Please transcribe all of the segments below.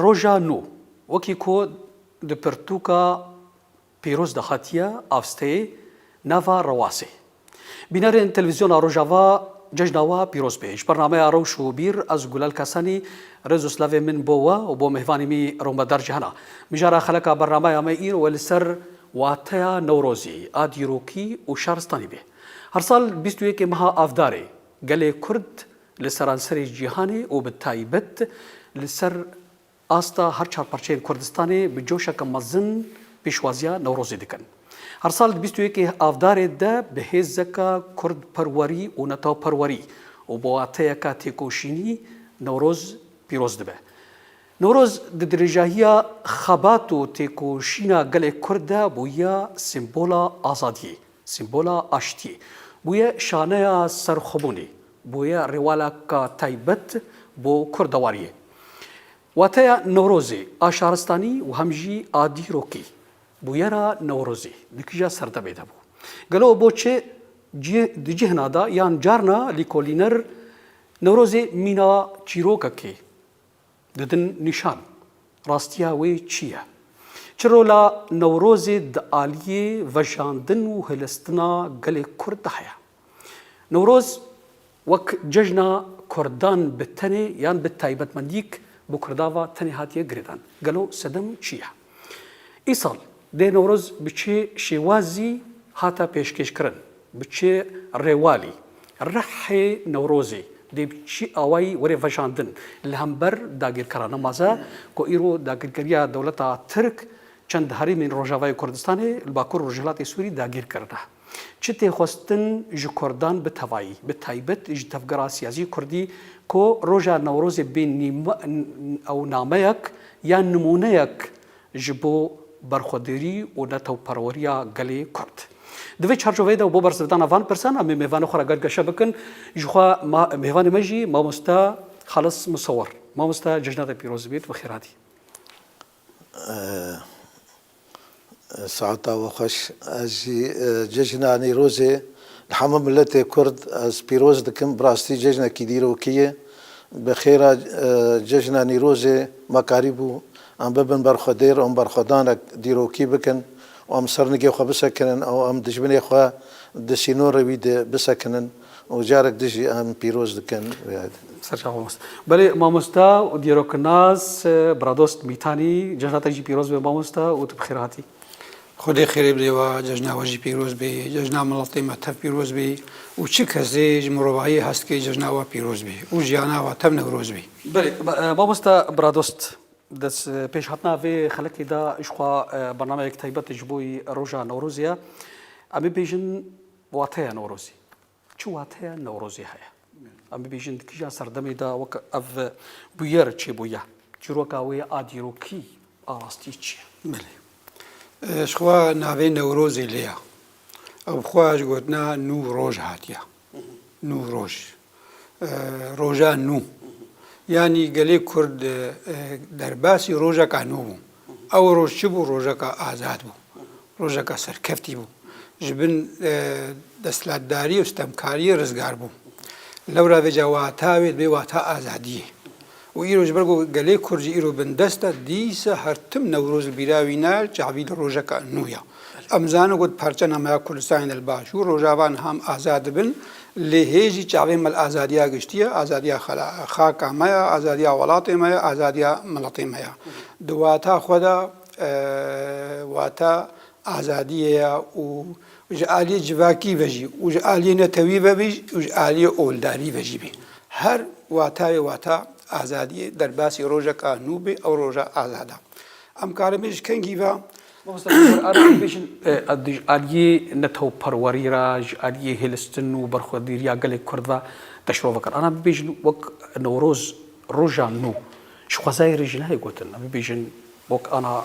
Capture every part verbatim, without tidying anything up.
Roja nû, wekî ku di pirtûka pîroz de hatiye avsteyê, nava Rewasê. Bînerên televîzyona Rojava cejna we pîroz be. Ji bernameya Rewş û Bîr, ez Gulal Kasanî, rêz û silavê min bo we û bo mêvanê me rûmedar cîhana. Mijara xeleka bernameya me îro we li ser wateya Newrozê, a dîrokî û şaristanî be. Her sal bîst û yekê meha Avdarê gelê Kurd li seranserê cîhanê û bi taybet li ser asta her çar parçeyên Kurdistanê bi coşeke mezin pêşwaziya Newrozê dikin. Her sal di bîst û yekê Avdarê de bi hêzeka kurdperwerî û netewperwerî û bi wateyeka têkoşînî Newroz pîroz dibe. Newroz di dirêjahiya xebat û têkoşîna gelê Kurd de bûye sîmbola azadiyê, sîmbola aştiyê. Bûye şaneya serxwebûnê, bûye rêwaleka taybet bo kurdewariyê. Wateya Newrozê a şaristanî û hem jî a dîrokî, bûyera Newrozê di kîja serdemê de bû? Gelo bo çi cih-, di cihna de yan carna lîkolîner Newrozê mîna çîrokekê didin nîşan? Rastiya wê çi ye? Çi rola Newrozê di aliyê vejandin û hilistina gelê Kurd de heye? Newroz wek cejna Kurdan bi tenê yan bi taybetmendîk bi Kurda ve tenê hatiye girêdan. Gelo sedem çi ye? Îsal dê Newroz bi çi şêwazî hate pêşkêşkirin? Bi çi rêwalî? Rihê Newrozê dê bi çi awayî were vejandin li hember dagîrkera? Ne maze ku îro dagîrkeriya dewleta Tirk çend herêmên Rojavayê Kurdistanê li Bakur Rojhilatê Sûrî dagîr kirine. Çi tê xwestin ji Kurdan bi tevayî, bi taybet ji tevgera siyasî Kurdî ku roja Newrozê bê nîme-, ew nameyek yan nimûneyek ji bo berxwedêrî û netewperweriya gelê Kurd? Di vê çarçoveyê de û bo bersivdana van pirsan, em ê mêvanê xwe re gelgeşe bikin. Ji xwe ma-, mêvanê me jî mamoste Xalis Musewir. Mamoste, cejna te pîroz bêt, bi xêr hatî. Saeta we xweş. Ez jî, e, cejna Nîrozê li hemû miletê Kurd ez pîroz dikim. Bi rastî cejnekî dîrokî ye. Bi xêra, e, cejna Nîrozê me karîbû em bibin berxwedêr û em berxwedanek dîrokî bikin û em ser nigê xwe bisekinin û em dijminê xwe di sînorê wî de bisekinin. û carek din jî em pîroz dikin vê aydin. Ser çava mamoste. Belê mamoste û dîroknas, e, Biradost Mîtanî, cejna te jî pîroz be mamoste û tu bi xêr hatî. Xwedê xêrê bidê we, cejna we jî pîroz bê, cejna miletê me tev pîroz bê û çi kesê ji mirovahiyê hez dike cejna we pîroz bê û jiyana we tev Newroz bê. Belê, ma-, e, mamoste Biradost, di s-, pêşhatina vê xelekê de ji xwe, e, bernameyek taybet ji bo roja Newrozê ye. Em ê bêjin wateya Newrozê. Çi wateya Newrozê heye? Em bibêjin di kîjan serdemê de wek ev bûyer çêbûye? Çîroka wê a dîrokî a rastî çi ye? Belê. E, ji xwe navê Newrozê lê ye. Ew bi xwe ji gotina nû roj hatiye. Nû roj. E, roja nû. Yanî gelê Kurd, e, derbasî rojeka nû bû. Ew roj çi bû? Rojeka azad bû. Rojeka serkeftî bû. Ji bin, e, desthilatdarî û stemkariyê rizgar bû. Lewra vêca wata wê dibê wata azadiyê. Û îro ji ber ku gelê Kurd jî îro bindest e, dîsa her tim Newroz li bîra wî ne, çavî li rojeka nû ya. Em zanin ku di parçe nameya Kurdistanê de li Başûr, Rojava niha em azad dibin, lê hê jî çavê me li azadiya giştî ye, azadiya xela-, xaka me ye, azadiya welatê me ye, azadiya miletê me ye. Di wata xwe de, e, wata azadiyê ye û ji aliyê civakî ve jî û ji aliyê netewî ve jî û ji aliyê oldarî ve jî bê. Her wata wê wata azadiyê, derbasî rojeka nû bê, ew roja azad e. Em karin bêjin ji kengî ve? Mamoste, em bêjin, e, e, ji aliyê netewperwerî re, ji aliyê hêlistin û berxwedêriya gelê Kurd ve te şirove kir. Ana bibêjin wek Newroz, roja nû, ji xwezayê re jî nayê gotin. Em bibêjin wek ana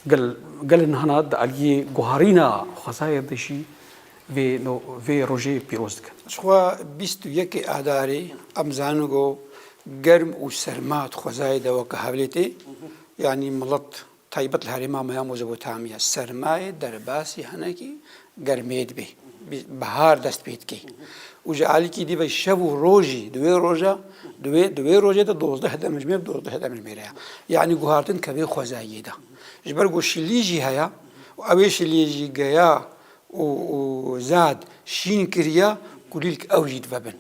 gel, gelên hana di aliyê guharîna xwezayê de jî vê no-, vê rojê pîroz dikin. Ji xwe bîst û yekê Adarê em zanin ku germ û serma di xwezayê de weke hevlê tê. Yanî milet taybet li herêma me ya Mezopotamya, sermayê derbasî hinekî germê dibê. Bi-, bihar dest pê dike. Û ji alîkî dî ve şev û rojî, di wê roja, di wê, di wê rojê de dozdeh demjimêr, dozdeh demjimêr heye. Yanî guhartin kevê xwezayiyê de. Ji ber ku şilî jî heye û ew ê şiliyê jî geya û, û zad şîn kiriye, kulîlk ew jî divebin.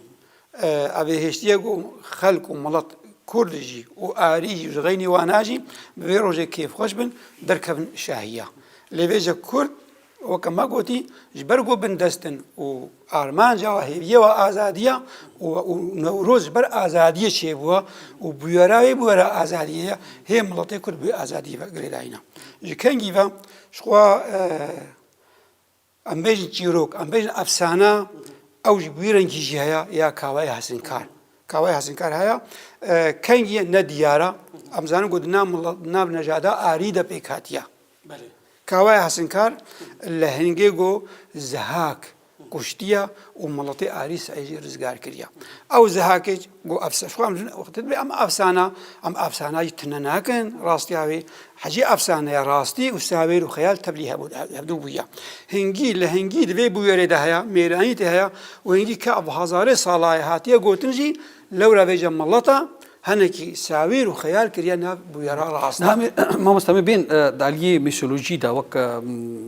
E, ev ê hêştiye ku xelk û milet kurd jî û arî jî û ji xeynî wana jî bi vê rojê kêfxweş bin, derkevin şahiya. Lê vêje kurd, weke me gotî, ji ber ku bindest in û armanca we, hêviyê we azadiya û, û Newroz ji ber azadiyê çêbûye û bûyera wê bûyera azadiyê ye, hê miletê kurd bi wê azadiyê ve girêdayî ne. Ji kengî ve ji xwe, e, em bêjin çîrok, em bêjin efsane, ew jî bi wî rengî jî heye ya Kawayê Hesinkar. Kawayê Hesinkar heye, e, kengî ye ne diyar e. Em zanin ku di nav mila-, di nav nejada arî de pêk hatiye. Belê. Kawayê Hesinkar li hingê ku Zihak kuştiye û miletê arî seyê jî rizgar kiriye. Ew Zihakê ku efsa-, ji xwe em jin wextê dibê em efsana, em efsana jî tune nakin, rastiya wê. Hecî efsane ye, rastî û sawêr û xeyal tevlî hebû-, hevdû bûye. Hingî li hingî di vê bûyerê de heye, mêranî tê heye û hingî ke ev hezarê sala ye hatiye gotin jî, lewra vêce mileta hinekî sawêr û xeyal kiriye nav bûyera rast. Niha em ê, mamoste, em ê bên, e, di aliyê mîsolojî de wek, e, m,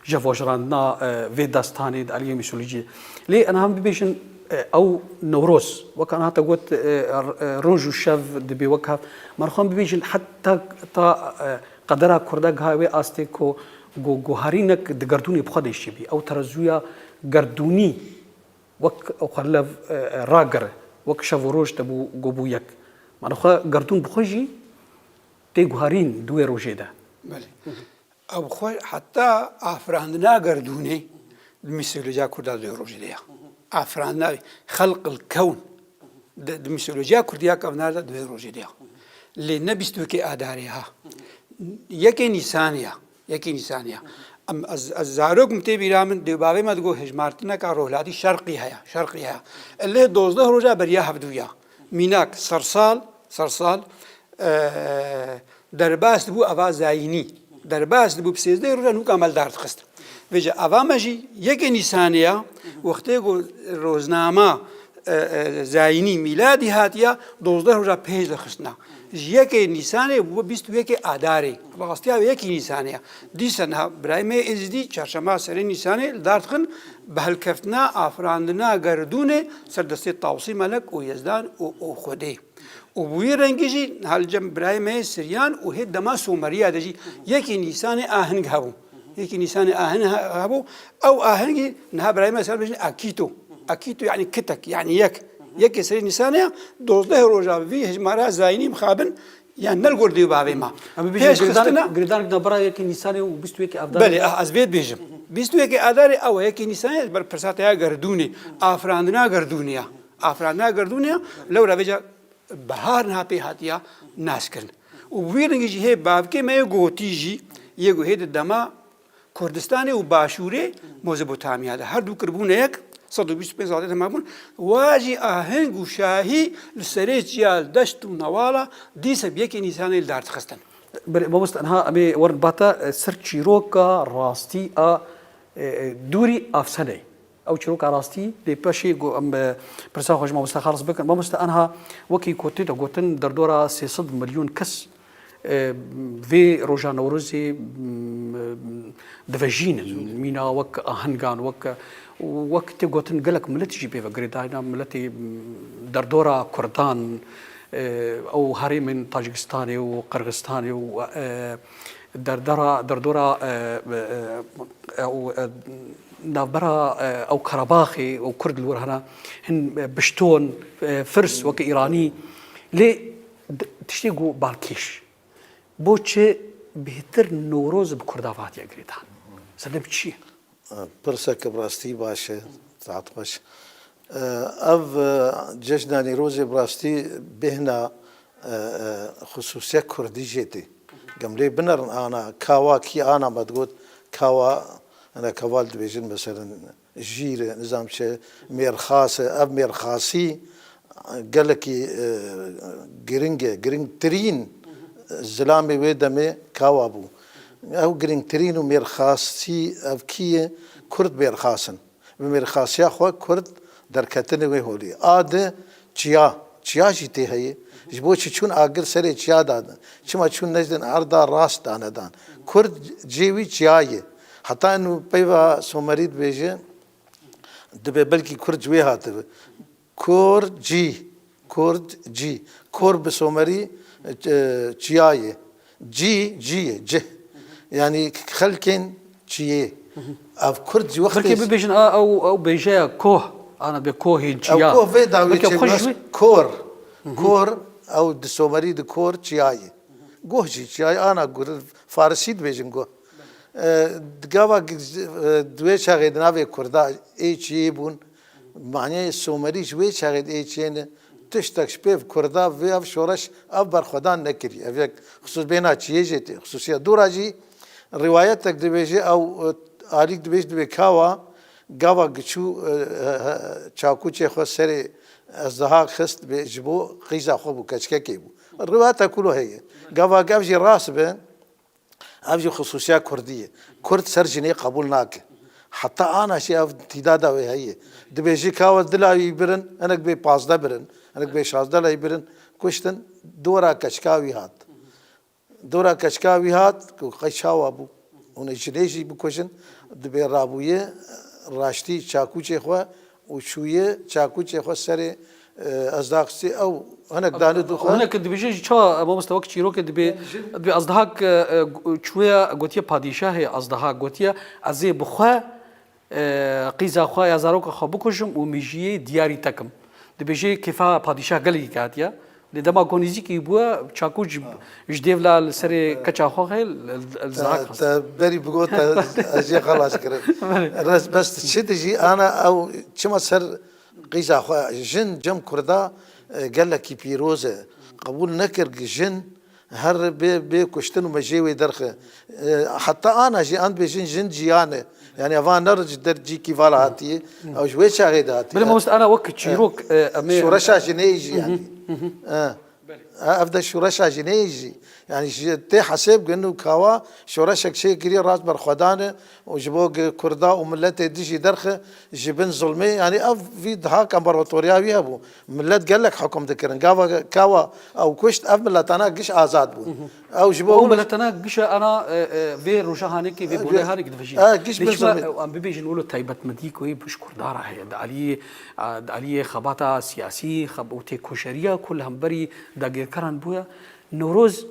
jevojrandina, e, vê destanê di aliyê mîsolojî. Lê niha em bibêjin, e, ew Newroz, wek niha te got, e, r-, e, roj û şev dibê wek hev. Me xwe em bibêjin heta ta, e, qedera Kurda giha wê astê ku, ku guharînek di gerdûnê bi xwe de jî bî. Ew terezûya gerdûnî wek ew xwe lev, e, e, ragire, wek şev û roj te bû, ku bû yek. Mane xwe gerdûn bi xwe jî tê guharîn di wê rojê de. Belê. Ew xwe heta afirandina gerdûnê di mîsolojiya Kurda di wê rojê de ye. Afirandina xelqil kewn di, di mîsolojiya Kurdiya kevnar de di wê rojê de ye. Lê ne bîst û yekê Adarê ha. Yekê Nîsanê ya. Yekê Nîsanê ya. Em, ez, ez zarok min tê bîra min, dê û bavê me digot hejmartineka rohlatî şerqî heye, şerqî heye. Lê dozdeh roja beriya hevdû ya. Mînak sersal, sersal, e, derbas dibû eva zayînî. Derbas dibû bi sêzdeh roja nûka me li dar dixist. Vêce eva me jî yekê Nîsanê ya, wextê ku roznama, e, e, zayînî mîladî hatiya, dozdeh roja pêş de xistina. Ji yekê Nîsanê bû bîst û yekê Adarê. Rastiya wê yekê Nîsanê ya. Dîsa niha birayê me yê Êzidî çarşema serê Nîsanê li dar dixin bi helkeftina afirandina gerdûnê ser destê Tawsî Melek û Yezdan û, û Xwedê. Û bi wî rengî jî niha li cem birayê me yê Siryan û hê dema Someriya de jî yekê Nîsanê aheng hebû. Yekê Nîsanê aheng he-, hebû. Ew ahengî niha birayê me ser bêjin Akîto. Akîto yanî kitek, yanî yek. Yekê serê Nîsanê ya, dozdeh roja vî hejmara zayînî mixabin, yan ne li gor dê û bavê me. Em bibêjin Pêş girêdan-, xistina girêdanek navbera yekê Nîsanê û bîst û yekê Avdarê. Belê, ah, ez vê dibêjim. Bîst û yekê Adarê ew e, yekê Nîsanê ji ber pirsa te ya gerdûnê, afirandina gerdûnê ya. Afirandina gerdûnê ya, lewra vêca bihar niha pê hatiya naskirin. Û bi wî rengî jî hê bavkê me yê gotî jî, yê ku hê di dema Kurdistanê û Başûrê Mezopotamya de her du kiribûne yek, sed û bîst û pênc salê temam bûn, wa jî aheng û şahî li serê çiya li deşt û newala dîse bi yekê Nîsanê li dar dixistin. Belê, mamoste, niha em ê werin bata, e, ser çîroka rastî a, e, e, dûrî Afsenê. Ew çîroka rastî, lê pêşî ku em, e, pirsa xwe ji mamoste Xalis bikin. Mamoste, aniha wekî ku tê de gotin, derdora sê sed milyon kes, e, vê roja Newrozê, m, divejînin. Mîna wek ahengan, wek, wek tê gotin, gelek milet jî pê ve girêdayî ne, miletê, m, derdora Kurdan, e, ew herêmên Tacikistanê û Qirgizistanê û, e, derdora, derdora, e, e, e, ew, e, navbera, e, ew Karabaxê û Kurd li wir hene, hin, e, Bişton, e, Firs weke Îranî. Lê d-, tiştê ku balkêş. Bo çi bêhtir Newroz bi Kurda ve hatiye girêdan? Sebeb çi ye? Pirseke bi rastî baş e, saet xweş. Ev, e, cejna Nîrozê bi rastî bêhna, e, e, xisûsiya Kurdî jê tê. Gem lê binerin ana kawa kî ana me digot kawa, ene kaval dibêjin meselen jîr e, nizam çi, mêrxas e. Ev mêrxasî gelekî, e, giring e, giringtirîn zilamê wê demê kawa bû. Ew giringtirîn û mêrxasî ev kî ye? Kurd mêrxas in. Bi mêrxasiya xwe Kurd Derketinê wê holê. A di çiya. Çiya jî tê heye. Ji bo çi çûn agir serê çiya dadin. Çima çûn nejdin erda rast danedan. Kurd cê wî çiya ye. Heta inu peyva Somerî dibêje, dibe belkî Kurd ji wê hatibe. Kor cî. Kurd cî. Kor bi Somerî, e, çiya ye. Cî, cî ye, cih. Yanî xelkên çiyê. Ev Kurd ji wextê Belkî bibêjin a ew, ew bêjeya koh, ana bê kohên Ew çiya. Koh vê dawî Belkî xweş çêbû wî. Kor. Kor, ew di Somerî di kor çiya ye. Goh jî çiya ye, ana gur, Farisî dibêjin goh. E, di gava gi-, e, di wê çaxê di navê Kurda ê çiyê bûn, maneyê Somerî ji wê çaxê di ê çiyê ne, tiştek ji pêv Kurda vê ev şoreş, ev berxwedan nekiriye. Ev yek xisûs bêhna çiyê jê tê. Xisûsiya dû ra jî riwayetek dibêje, ew, e, alîk dibêj dibê kawa, gava giçû, e, e, e, çakûçê xwe serê ezdihak xist bê ji bo qîza xwe bû, keçkekê bû. Riwayeta kulo heye. Gava ev jî rast be, Ev jî xisûsiya Kurdî ye. Kurd ser jinê qebûl nake. Heta ana jî ev tîdada wê heye. Dibêjî kawa dila wî birin, hinek bê pazdeh birin, hinek bê şazdeh lay birin, kuştin, dora keçika wî hat. Dora keçika wî hat, ku qey çawa bû. Hûn ê jinê jî bikujin, dibê rabûye, raştî çakûçê xwe û çûye çakûçê xwe serê, e, Ezdihak stê ew hinek dane dû xwe. Hinek dibêje jî çawa, mamoste, wek çîrokê dibê, dibê Ezdihak, e, e, çûye gotiye padîşahê Ezdihak, gotiye, "Ez ê bi xwe, e, qîza xwe ya zaroka xwe bikujim û mijiyê diyarî te kim." Dibêje kêfa padîşah gelekî hatiye. Lê dema ku nêzîkî bûye, çakû ji, ji dêvla li serê keça xwe xêl, li, li, li zahak xist. Te berî bigot, te, ez jê xelas kirim. Belê. Res, bes çi dijî, ana ew çima ser qîza xwe, jin cem Kurda, e, gelekî pîroz e. Qebûl nekir ki jin her bê, bê kuştin û me jê wê derxe. E, heta ana jî an dibêjin jin ciyan e. Yani eva ne ji der cîkî vala hatiye. Ew ji wê çaxê de hatiye. Belê mamoste, ana wek çîrok, e, em ê Şoreşa jinê jî yani. E. Ha, ev de şoreşa jinê jî. Yani ji tê hesêb gin û kawa şoreşek çêkiriye rast berxwedan e û ji bo gi Kurda û miletê dijî derxe ji bin zulmê. Yani ev vî daha împaratoriya wî hebû. Milet gelek hukum dikirin. Gava kawa ew kuşt, ev miletana giş azad bû. Ew ji bo Ew hûn miletana gişa ana, e, e, vê roja hanekê, vê E, bonê hanekê dibêjin. E, giş Lê bin çima, zulmê. e, em bibêjin wilo taybetmendî ku yê pişt Kurda re heye. Di aliyê, a, di aliyê xebata siyasî, xeb-, û têkoşeriya ku li hemberî dagirkeran bûye, Newroz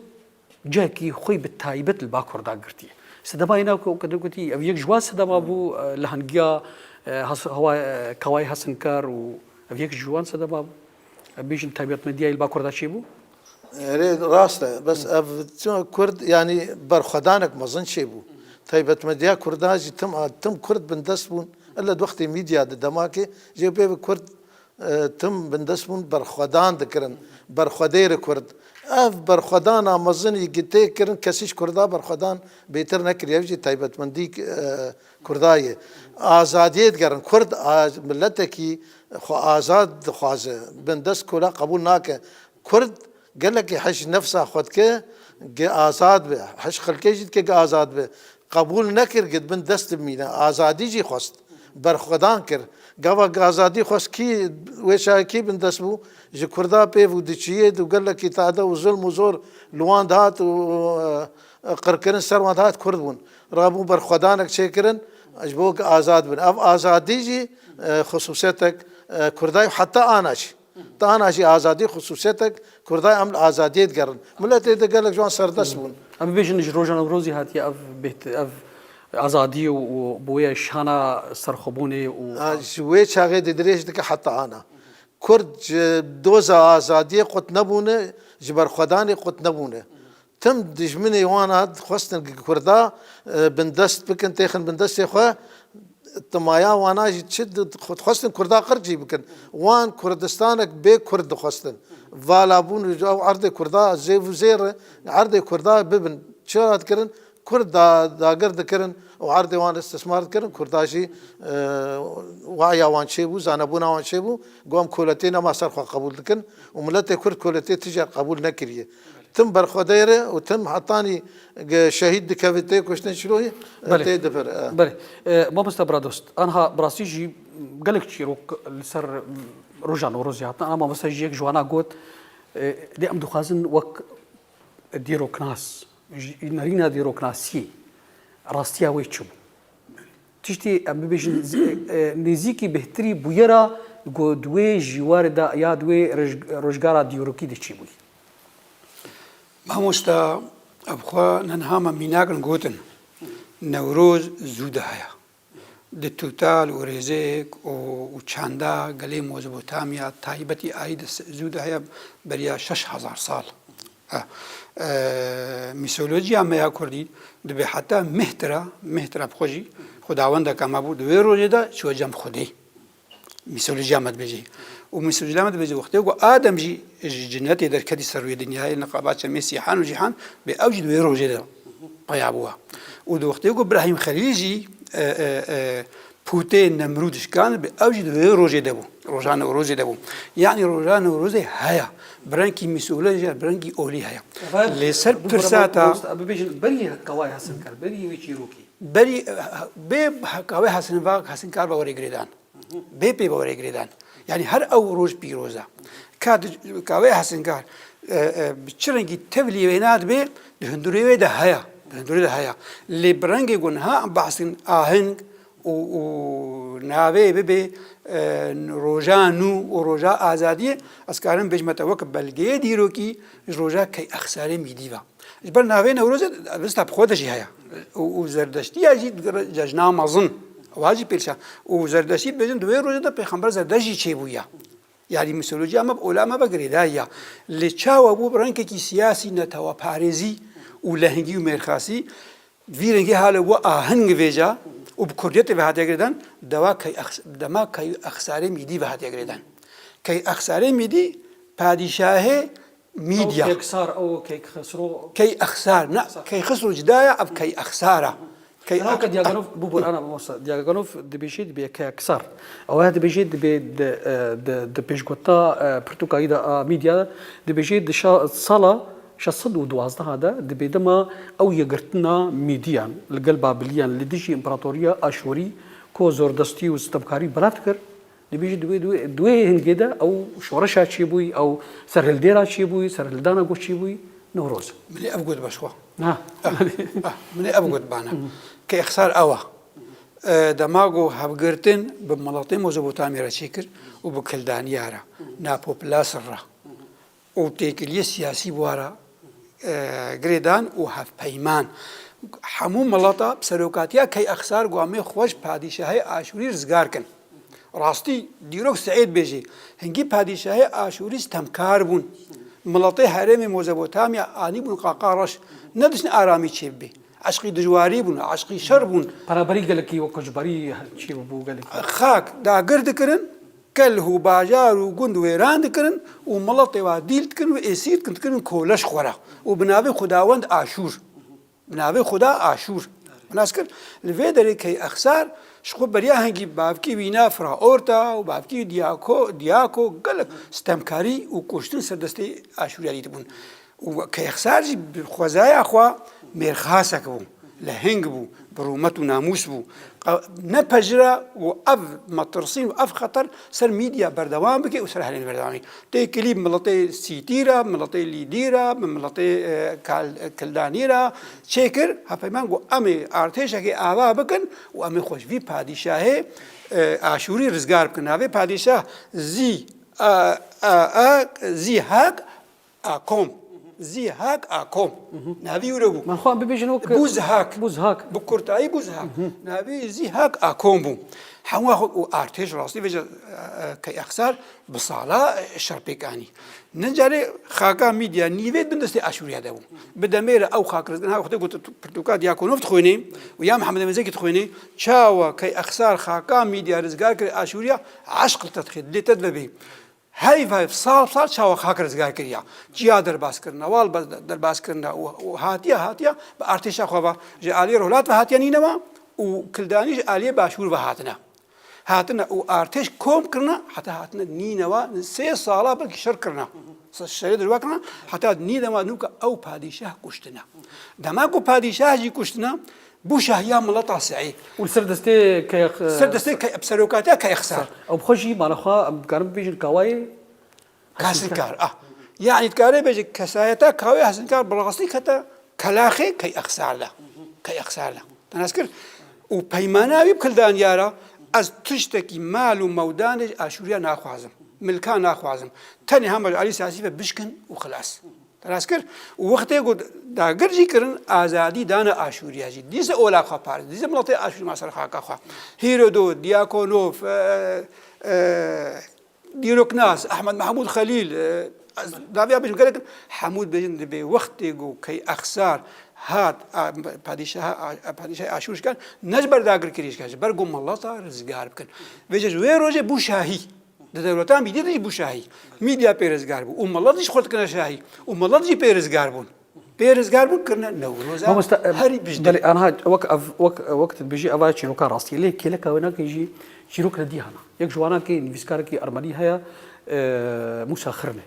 cihekî xwe bi taybet li ba Kurda girtiye. Sedema yê nav ku, ku gotî, ev yek ji wan sedema bû, e, li hengiya, e, Has-, hewa, e, Kawayê Hesinker û ev yek ji wan sedema bû. Em bêjin taybetmendiya li ba Kurda çêbû? Erê, rast e. Bes ev çima Kurd, yanî berxwedanek mezin çêbû. Taybetmendiya Kurda jî tim, tim Kurd bindest bûn. Ella di wextê mîdya di demakê jê pê bi Kurd, e, tim bindest bûn, berxwedan dikirin. Berxwedêrê Kurd. Ev berxwedana mezin yî gi tê kirin, kesî ji Kurda berxwedan bêtir nekiriye. Ev jî taybetmendî, e, Kurda ye. Azadiyê digerin. Kurd a-, miletekî xwe azad dixwaze. Bindest kola qebûl nake. Kurd gelekî hej nefsa xwe dike, gi azad be. Hej xelkê jî dike gi azad be. Qebûl nekir gi di bin dest bimîne. Azadî jî xwest. Berxwedan kir. Gava gi azadî xwest kî, wê çaxê kî bindest bû? Ji Kurda pêv û diçiyê û gelekî tade û zulm û zor li wan dihat û, e, qirkirin ser wan dihat Kurd bûn. Rabûn berxwedanek çêkirin, ji bo ku azad bin. Ev azadî jî, e, xisûsiyetek, e, Kurda ye, heta ana jî. Ta ana jî azadî xisûsiyetek, Kurda ye, em li azadiyê digerin. Miletê de gelek ji wan serdest bûn. Em bibêjin ji roja Newrozî hatiye ev bêht-, ev azadî û, û bûye şana serxwebûnê û A, ji wê çaxê de dirêj dike heta ana. Kurd ji doza azadiyê qut nebûne, ji berxwedanê qut nebûne. Tim dijminê wan a dixwestin Kurda, e, bindest bikin, têxin bindestê xwe, timaya wana jî çi di-, dixwestin Kurda qircî bikin. Wan Kurdistanek bê Kurd dixwestin. Vala bûn ew erdê Kurda zêv û zêr e, erdê Kurda bibin. Çira dikirin? Kurd da-, dagir dikirin û erdê wan istismar dikirin. Kurda jî, e, waya wan çêbû, zanebûna wan çêbû. Got, em koletê nema ser xwe qebûl dikin û miletê Kurd koletê tije qebûl nekiriye. Tim berxwedêr e û tim hetanî ge-, şehîd dikeve tê kuştin çiroyê, e, Belê. tê dibir, e. Belê. E, mamoste Biradost, anha bi rastî jî Gelek çîrok li ser roja Newrozê hatin. Ana mamoste jî yek ji wana got, e, lê em dixwazin wek dîroknas, ji, nerîna dîroknasiyê, rastiya wê çi bû? Tiştê em bibêjin, z-, e, nêzîkî bêhtirî bûyera ku di wê jîwarê de ya di wê rej-, rojgara dîrokî de çêbûyî. Mamosta, ev xwe ne niha me mînak in gotin, Newroz zû de heye. Di total û rêzeyek û, û çanda gelê Mezopotamya taybetî aîd zû de heye, beriya şeş hezar sal. E, e, mîtolojiya me ya kurdî dibê heta Mihtra, Mihtra bi xwe jî xwedawendeka me bû, di wê rojê de çûye cem Xwedê. Mîtolojiya me dibêje. Û mîtolojiya me dibêje, wextê ku Adem jî ji cinetê derketî ser rûyê dinyayê, niqaba çemê Sîhan û Cîhan, bê ew jî di wê rojê de peya bû. Û di wextê ku Birahîm Xelîl jî, e, e, e, pûtê Nemrûd şikand, bê ew jî di wê rojê de bû. Roja Newrozê de bû. Yanî roja Newrozê heye. Bi rengî mîtolojiya, bi rengî olî heye. Lê ser pirsa ta bibêjin, berî Kawayê Hesinkar, berî wê çîrokê. Berî, e, bê Kawayê Hesinkar, Hesinkar ve were girêdan. Bê pê ve were girêdan. Yanî her ew roj pîroz e. Ka di, Kawayê Hesinkar, e, e, bi çi rengî tevlî wê nadibe, di hundirê wê de heye. Di hundirê de heye. Lê bi rengê ku niha em behsên aheng û, û navê bibe, e, roja nû û roja azadiyê, ez karim bêjime te wek belgeyê dîrokî ji roja Key Exsarê Mîdî ve. Ji ber navê Newrozê vista bi xwe de jî heye. Û, û Zerdeştiya jî digere cejna mezin. Wa jî pêlşa. Û Zerdeştî dibêjin di wê rojê de Pêxember Zerdeşt jî çêbûye. Yanî mîtolojiya me bi ola me ve girêdayî ya. Lê çawa bû bi rengekî siyasî, neteweparêzî û lehengî û mêrxasî, vî rengî hale we aheng vêca û bi kurdiyetê ve hatiye girêdan, dewa Key Ex-, dema Key Exsarê Mîdî ve hatiye girêdan. Key Exsarê Mîdî padîşahê Mîdya. Ew Keyksar, ew Keyxisro. Key Exsar, ne, Keyxisro cida ya, ev Key Exsar e. Key Ex-, Diaganov, bû bû, ana mamosta, Diaganov dibêjê dibê Keyksar. Ew ya dibêjê dibê di, e, di, di pêşgota, e, pirtûkayî de a Mîdya de, dibêjê di şa-, sala şeş sed û duwazdeh de, dibê dema ew yekgirtina Mîdiyan li gel Babiliyan li dijî împaratoriya Aşûrî, ku zordestî û sitemkarî bela dikir, Dibêjî di wê, di wê, di wê hingê de ew şoreşa çêbûyî, ew serhildêra çêbûyî, serhildana ku çêbûyî, Newroz. Min ê ev got be ji xwe. Ha. Ah, ah, min ê ev got bana. Key Exsar ew e. E, dema ku hevgirtin bi miletê Mezopotamya re çêkir û bi Kildaniya re, Napoplasa re. û têkiliyê siyasî bi wan re, e, girêdan û hevpeyman. Hemû mileta bi serokatiya Key Exsar ku em ê xwe ji padîşahê Aşûrî rizgar kin. Rastî, dîrok Seîd bêjê, hingî padîşahê Aşûrî stemkar bûn. Miletê herêmê Mezopotamya anîbûn qaqa reş. Nediştin aramî çêbibe. Eşqî dijwarî bûn, eşqî şer bûn. Beraberî gelekî wek koçberî çêbû gelekî. Xak dagir dikirin, Kelh û bajar û gund wêran dikirin û miletê wa dîl dikirin û êsîr dikirin, dikirin koleş xwe re û bi navê xwedawend Aşûr, bi navê xweda Aşûr nas kir. Li vê derê Key Exsar ji xwe beriya hingî bavkî wîna Fraorta û bavkî Diyako, Diyako gelek stemkarî û kuştin ser destê Aşûriya dîtibûn. Û Keyxsar jî bi xwezaya xwe mêrxasek bû, leheng bû, bi rûmet û namûs bû. Qe-, ne pejira û ev metirsîn û ev xeter ser Mîdya berdewam bike û ser herêmê berdewam bike. Têkilî miletê Sîtî re, miletê Lîdî re, miletê, e, Kal-, Kildanî re çêkir, hevpeyman got, em ê artêşekê ava bikin û em ê xwe ji vî padîşahê, e, Aşûrî rizgar bikin. Navê padîşah Zî, a, a, a, Zî Hak Akom. Zîhak Akom. Navî wilo bû. Min xwe bibêjin wek Buzhak. Buzhak. Bi kurtayî Buzhak. Navî Zîhak Akom bû. Hemû xwe û artêş rastî vêca, e, e, Key Exsar bi sala, e, şer pêk anî. Nicarê xaka Mîdya nîvê bin destê Aşûriya de bû. Bi demê re ew xak rizgir, ha wextê ku tu pirtûka Diakonov dixwînî û ya Mihemed Emîn Zekî dixwînî, çawa Key Exsar xaka Mîdya rizgar kir Aşûriya, eşq li te dixê, dilê te divebê. Heyv heyv, sal sal çawa xak rizgar kiriya. Çiya derbas kirine, wal be-, derbas kirine û, û hatiye, hatiye bi artêşa xwe ve ji aliyê Rihlat ve hatiye Nînewa û Kildanî ji aliyê Başûr ve hatine. Hatine û artêş kom kirine, heta hatine Nînewa, sê sala belkî şer kirine. Şerê dirwa kirina, heta nî dema nûka ew padîşah kuştine. Dema ku padîşah jî kuştine, bû şahiya mileta Seî. Û li ser destê keyek Ser destê ke-, serokatiya Keyexsar. Ew bi xwe jî mala xwe em dikarin bibêjin kawayê Hesinkar. Ah. Yani dikare bêje kesayeta kawê Hesinkar bi rastî kete kelaxê Keyexsar de. Keyexsar de. Te nas kir? Û peymana wî bi kildan yara, ez tiştekî mal û mewdanê ji Aşûriya naxwazim. Milka naxwazim. Tenê hema ji alî siyasî ve bişkin û xilas. Te nas kir? Û wextê ku dagir jî kirin, azadî dane Aşûriya jî. Dîse ola xwe parê, dîse miletê Aşûrî ma ser xaka xwe. Hîrodot, Diakonov, e, e, dîroknas, Ehmed Mehmûd Xelîl, e, ez daviya bêjim gelek, hemû dibêjin dibê wextê ku Keyexsar hat, a, padîşaha, a, padîşahê Aşûr şikan, ne ji ber dagirkirî şikan, ji ber ku mileta rizgar bikin. Vêce ji wê rojê bû şahî. Di dewleta Mîdî de jî bû şahî. Mîdya pê rizgar bû. Û milet jî xwe dikine şahî. Û milet jî pê rizgar bûn. Pê rizgar bûn kirine Newroza Mamoste, em, herî bijde. Belê, anha wek ev, wek, wek tu dibêjî, eva çîroka rastî. Lê kêleka wê nake jî çîrok li dî hene. Yek ji wanan kê nivîskarekî ermenî heye, e, Mûsa Xirne.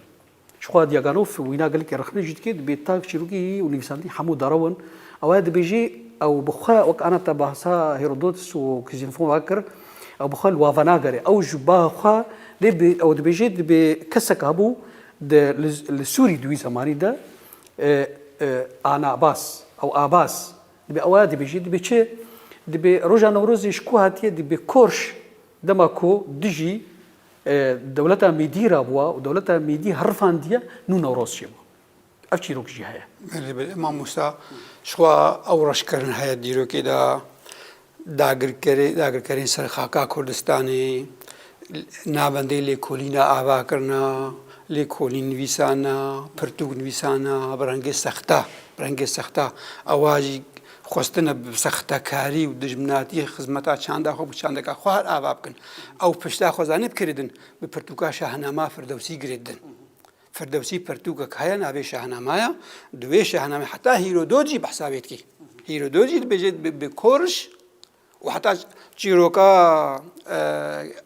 Ji xwe Diaganov wîna gelekî rexne jî dike, dibê tak çîrokî û nivîsandî hemû derew in. Ew ya dibêjî, ew bi xwe wek ana te bahsa Herodotus û Xenofon ve kir, ew bi xwe li wa venagere. Ew ji ba xwe lê bi, ew dibêjê, dibê kesek hebû di, li, li Sûrî di wî zemanî de, e, e, Anabas, ew Abas, dibê ew ya dibêjî, dibê çi? Dibê roja Newrozê ji ku hatiye? Dibê Korş dema ku dijî, e, dewleta Mêdî rabûwa û dewleta Mêdî herifandiye, nû Newroz çêbû. Ev çîrok jî heye. Belê, belê. Mamosta, ji xwe ew reşkirin heye dîrokê de dagirkerê-, dagirkerên ser xaka Kurdistanê, navendê lêkolîna ava kirina, lêkolîn nivîsana, pirtûk nivîsana, bi rengê sexta, bi rengê sexta. Ewa jî xwestine bi sextekarî û dijminatiyê xizmeta çanda xwe bi çandeka xwe her ava bikin. Ew pişta xwe zanî bi kirê din, bi pirtûka Şahnama Firdewsî girê didin. Firdewsî pirtûkek heye navê Şahnama ye. Di wê Şahnamê heta Hîrodot jî behsa wê dikî. Hîrodot jî dibêje bi, bi Korş û heta çîroka, e,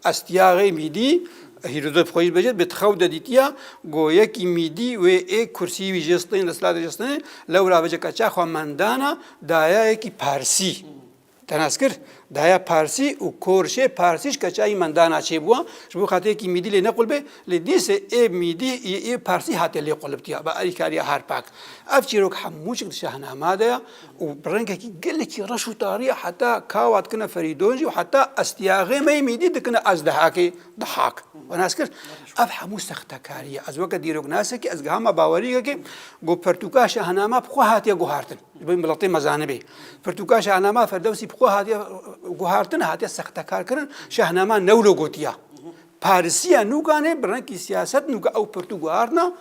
Astiyaxê Mîdî, Hîrodot bi xwe jî dibêje, bi xew de dîtiya, go yekî Mîdî wê ê kursî wî jê stên, desthilatê jê stên, lewra vêce keça xwe mendana dayayekî Parsî. Te nas kir, daya Parsî û Korşê Parsî ji keça wî mendana çêbûwa, ji bo xatirê yekî Mîdî lê nequlbê, lê dîsê ê Mîdî, ê, ê Parsî hatiye lê qulibtiya, bi alîkariya her pak. Ev çîrok hemû çik di Şahnama de ye û bi rengekî gelekî reş û tarî ye, heta kawa dikine Ferîdon jî û heta Astiyaxê me yê Mîdî dikine Azdehakê Dehak. Te nas kir, ev hemû sextekarî ye. Ez weke dîroknasekî, ez gihama bawerî yekê, ku pirtûka Şahnama bi xwe hatiye guhartin. Ji bo miletê me zanibê. Pirtûka Şahnama Ferdewsî bi xwe hatiye guhartin, hatiye sextekar kirin, Şahnama newlo gotiya. Parisiya nûkanê bi rengkî siyaset nûka ew pirtûk guhartina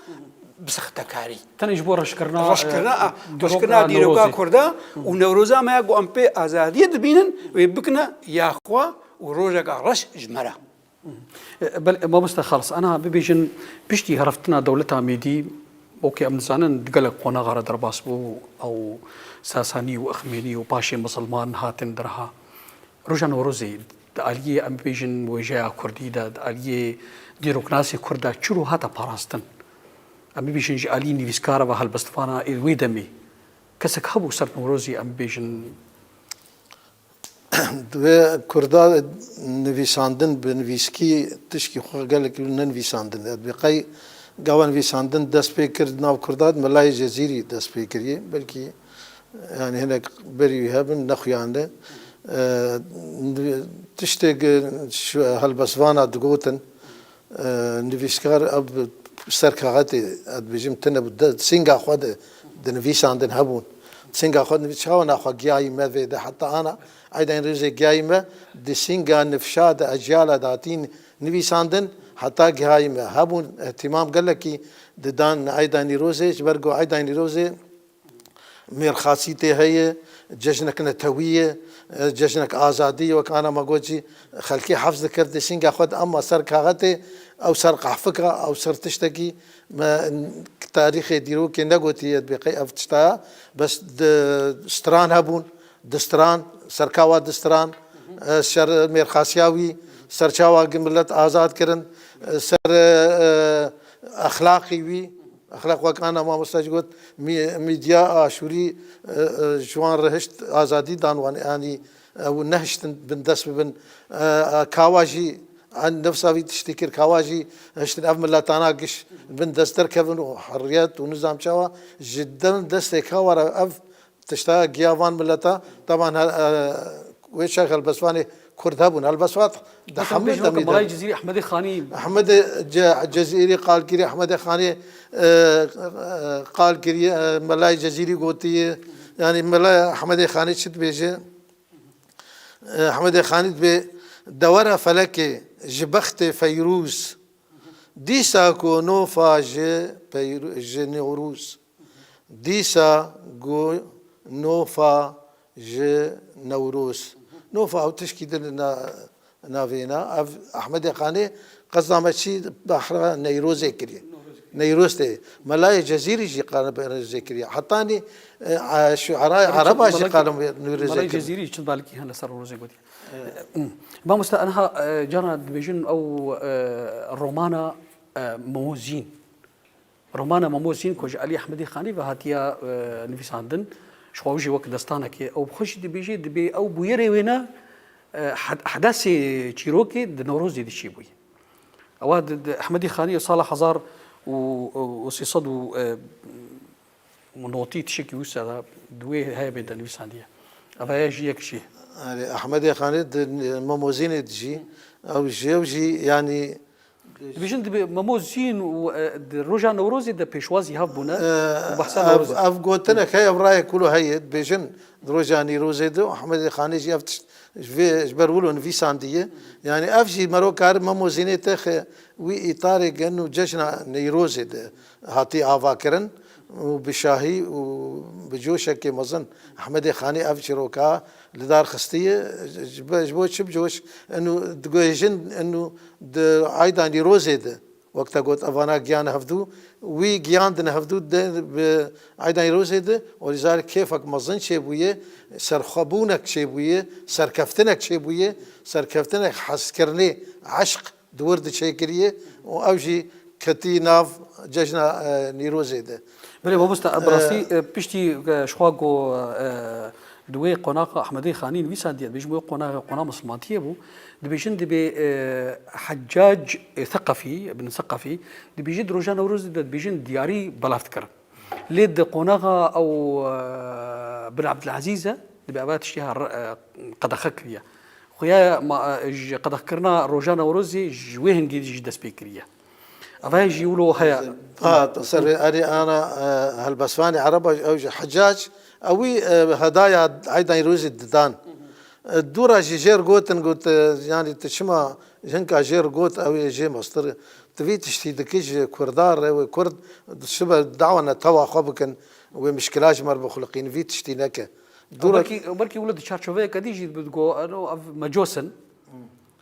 bi sextekarî. Tenê ji bo reşkirina, Reşkirina, e, reşkirina dîroka Kurda û Newroza me ya ku em pê azadiyê dibînin, wê bikine ya xwe û rojeka reş ji me re. Belê, mamoste Xalis, ana bibêjin piştî heriftina dewleta Mêdî, wekî em dizanin, di gelek qonaxa re derbas bû, ew Sasanî û Ixmênî û paşê Misilman hatin diraha. Roja Newrozê, di aliyê em bibêjin wêjeya Kurdî de, di aliyê dîroknasê Kurd de çi rol hate parastin? Em bibêjin ji alî nivîskara ve helbestvana ê wê demê. Kesek hebû ser Newrozê em bibêjin, Divê Kurda nivîsandin bi nivîskî tişkî xwe gelek nenivîsandin. Divê qey gava nivîsandin dest pê kir di nav Kurda, Melayê Cezîrî dest pê kiriye. Belkî, yani, hinek berî wî hebin, nexuyandin. E, tiştê helbestvana digotin, E, nivîskar ev ser kaxetê, ez dibêjim, tune bû, de, singa xwe de, dinivîsandin hebûn. Singa xwe dinivîs-, çawa naxwe giyayî me vê de, heta ana, eyda Nîrozê giyayî me, di singa nifşa de, eciyala datîn nivîsandin, heta gihayî me. Hebûn, îhtîmam gelekî didan eyda Nîrozê, ji ber ku eyda Nîrozê, mêrxasî tê heye, cejnek netewî ye, e, cejnek azadî ye, wek ana me got jî, xelkê hefz dikir di singa xwe de, ema ser kaxetê, ew ser qehfika, ew ser tiştekî me tarîxê dîrokê negotiye, dibê qey ev tişta ya, bes di stran hebûn, di stran, serkawa di stran, e, ser mêrxasiya wî, ser çawa milet azad kirin, e, ser, e, Exlaqî wî, exlaq wek ana mamosta jî got, mî-, mîdya aşûrî, e, e, ji wan re hişt azadî dan wan, yanî ew nehiştin bin dest bibin. E, e, kawa jî, an nefsa vî tiştî kir, kawa jî hiştin ev miletana giş bin dest derkevin û herriyet û nizam çawa ji den destê kawa re ev tişta giya van mileta, teban he-, e, wê çax helbestvanê Kurd hebûn. Helbestvan di Mesela hemû bêjin weke demî Melayê de. Cezîrî Ehmedê Xanî. Ehmedê Ce-, Cezîrî qal kiriye, Ehmedê Xanî, e, e, qal kiriye, e, Melayê Cezîrî gotiye. Yanî Mela Ehmedê Xanî çi dibêje? E, Ehmedê Xanî dibê, dewera felekê ji bextê Feyrûz, dîsa ku nofa ji Peyr-, ji Newrûz. Dîsa ku nofa ji Newroz. Nofa ew tişkî din na-, navêna. Ev Ehmedê Xanê qezda me çî behra Neyrozê kiriye. Neyroz tê. Melayê Cezîrî jî qala Neyrozê kiriye. Hetanî, e, a-, şuerayê Ereba jî qala Neyrozê kiriye. Cezîrî çi balikî hene ser Neyrozê gotiye. Mamoste, aniha, e, carna dibêjin ew, e, romana, e, Memo Zîn. Romana Memo Zîn ku ji Elî Ehmedî Xanî ve hatiye, e, nivîsandin, ji xwe ew jî wek destanekê, ew bi xwe jî dibêje, dibê ew bûyerê wêne, e, hed-, hedesê çîrokê di Newrozê de çêbûye. Ewa di, di Ehmedî Xanî sala hezar û, û sê sed û, e, û notî tiştekî wisa de di wê heyebê de nivîsandiye. Ev heye jî yek jî. Erê, Ehmedê Xanî di Memo Zînê de jî, ew jî, ew jî, yanî Dibêjin, dibê Memo Zîn û, e, di roja Newrozê de pêşwazî hev bûne. E, û behsa ev, Newrozê. Ev gotinek heye, ev rayek wilo heye, dibêjin di roja Nîrozê de û Ehmedê Xanê jî ev tişt ji vê, ji ber wilo nivîsandiye. Yanî ev jî mero kar Memo Zînê texe wî îtarê gen û cejna Nîrozê de hatî avakirin û bi şahî û bi coşekê mezin Ehmedê Xanî ev çîroka li dar xistiye. Ji be-, ji bo çi bi coş? Eno diguhêjin, eno di ayda Nîrozê de, wek te got, evana giyan hevdû, wî giyan din hevdû de bi ayda Nîrozê de, olîzar kêfek mezin çêbûye, serxwebûnek çêbûye, serkeftinek çêbûye, serkeftinek hezkirinê, eşq di wir de çêkiriye û ew jî ketî nav cejna, e, Nîrozê de. Belê mamoste, bi rastî, e, piştî, e, ji xwe ku, e, di wê qonaxa Ehmedê Xanî nivîsandiye, dibêjim wê qonaxê qona misilmantiyê bû, dibêjin dibê, e, Heccac, e, Seqefî, Ibn Seqefî, dibêjin di roja Newrozê de dibêjin diyarî belav dikirin. Lê di qonaxa ew, e, Bin Ebdilezîz e, dibê eva tiştê her, e, qedexe kiriye. Xuya ma, e, ji qedexkirina roja Newrozê ji wê hingê jî dest pê kiriye. Eva jî wilo heye. Ha, ser vê erê ana, e, helbestvanê Ereba ew ji Heccac, ewî, e, hedaya ayda Nîrozê didan. E, dûra jî jêr gotin, got, e, yanî tu çima hinka jêr got, ew ê jê mestir. Tu vî tiştî dikî ji Kurda re, wê Kurd diçibe dawa netewa xwe bikin, wê mişkila ji me re bixuliqîn, vî tiştî neke. Dûra Belkî, belkî wilo di çarçoveyeke dî jî digo, eno ev mecos in.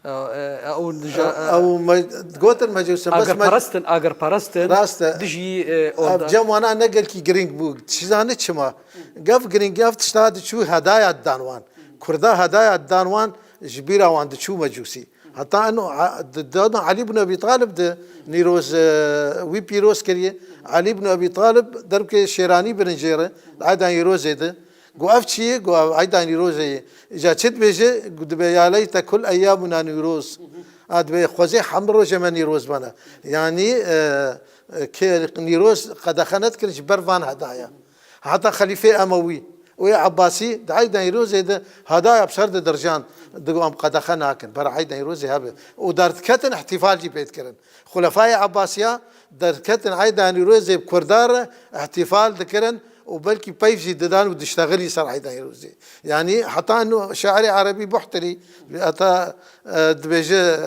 E, e, ew dija, e, ew me-, gotin mecos in, bes me- Agirperest in, agirperest in. Rast e. Dijî, e, Ev orada. Cem wana ne gelkî girîng bû. Çi zane çima? Gef girîng, ev tişta diçû hedaya didan wan. Kurda hedaya didan wan, ji bîra wan diçû mecûsî. Heta eno, a, di, di, di Elî bin Ebî Talib de Nîroz, e, wî pîroz kiriye. Elî bin Ebî Talib derbkê Şêranî birin jê re, di ayda Nîrozê de. Got, ev çi ye? Got, ev ayda Nîrozê ye. Îca çi dibêje? Got, dibê ya leyte kul eyyamuna Nîroz. A, dibê xwezê hemû rojê me Nîroz bana. Yanî, e, e, kê Nîroz qedexe nedikirin ji ber van hedaya. Heta Xelîfê Emewî û yê Ebbasî di eyda Nîrozê de hedaya bi ser didirjan, digo em qedexe nakin, bera eyda Nîrozê hebe. Û derdiketin îhtîfal jî pê dikirin. Xulefayê Ebbasiya derketin eyda Nîrozê bi Kurda re îhtîfal dikirin û belkî peyv jî didan û diştexilî ser eyda Nîrozê. Yanî heta eno şairê erebî Buhtirî heta, e, dibêje,